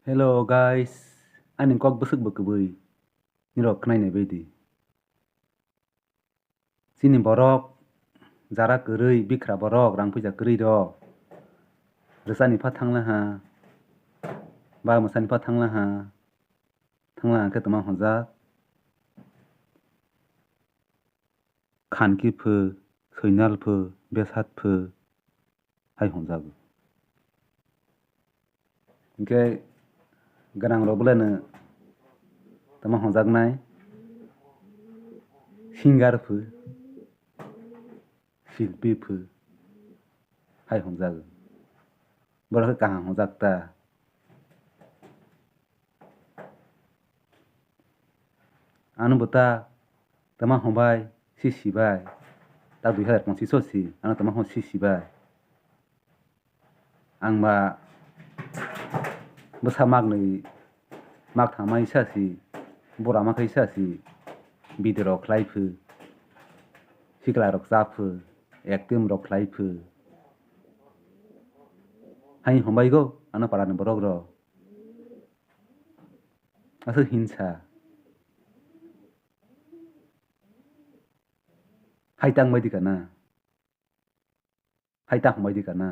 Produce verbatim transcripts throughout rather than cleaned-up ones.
Hello guys, ani kok bwswk bo kwbwi, nirok khwnai nai bai di. Chini borok jara kwrwi, bikra borok, rang puisa kwrwi rok rwchani pha thangla ha, ba mwsani pha thangla ha, thangla ha khe tongma hwnjak. Khanki phu, soinal phu, besat phu hai hwnjago. Hinkhe gwnang rok belai no tongma hwnjaknai singer phu, silpi phu hai hwnjago. Borok khe kaham hwnjak ta. Ano bo ta tama hwnbai si sibai, ta dui hazar ponchish o si, ano tama hwn si sibai. Ang ba bwsa maknwi mak thamai sa si, bura ma khai sa si, bidoro khlai phu, sikla rok cha phu, ektim rok khlai phu. Hai hwnbai go ano parani borok rok. Aswk hinsa. Hai tang bai di kana. Hai tang bai di kana.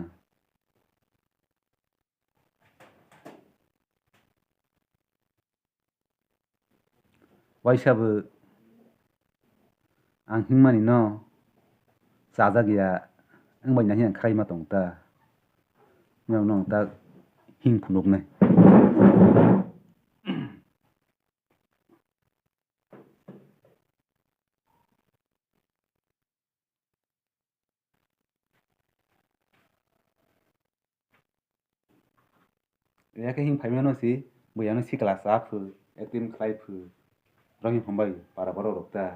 Waisa bo ang himani no chajak ya, wng bai nai ang khaima tong ta. Nang nang ta hing phunuk nai. Yakhe hing phaimano si, bwiyano sikla cha phu, ektim khlai phu, rong hing hwnbai para borok rok ta.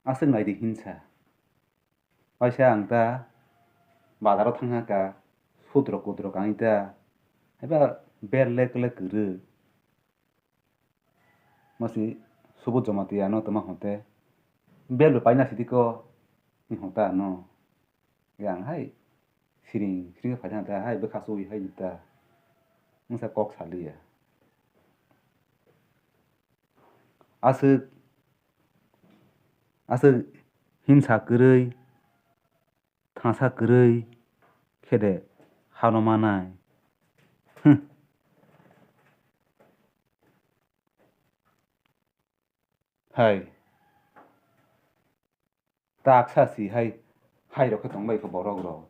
Aswk naidi hinsa. Waisa ang ta bazaro thangha ka, sut rok kut rok ang ta, haiba bel lek lek kwrwi. Masi subut joma twi ano tama hote bel bo paina sidi ko ni hota ano. Yang hai siring siring phai ta hai bwkha sui hai ta. Masa kok saliya. Aswk, aswk hinsa kwrwi, thangsa kwrwi khe de hano manai. Hwng. Hai. Taksa si hai, hai rok khe tongbai kho borok rok.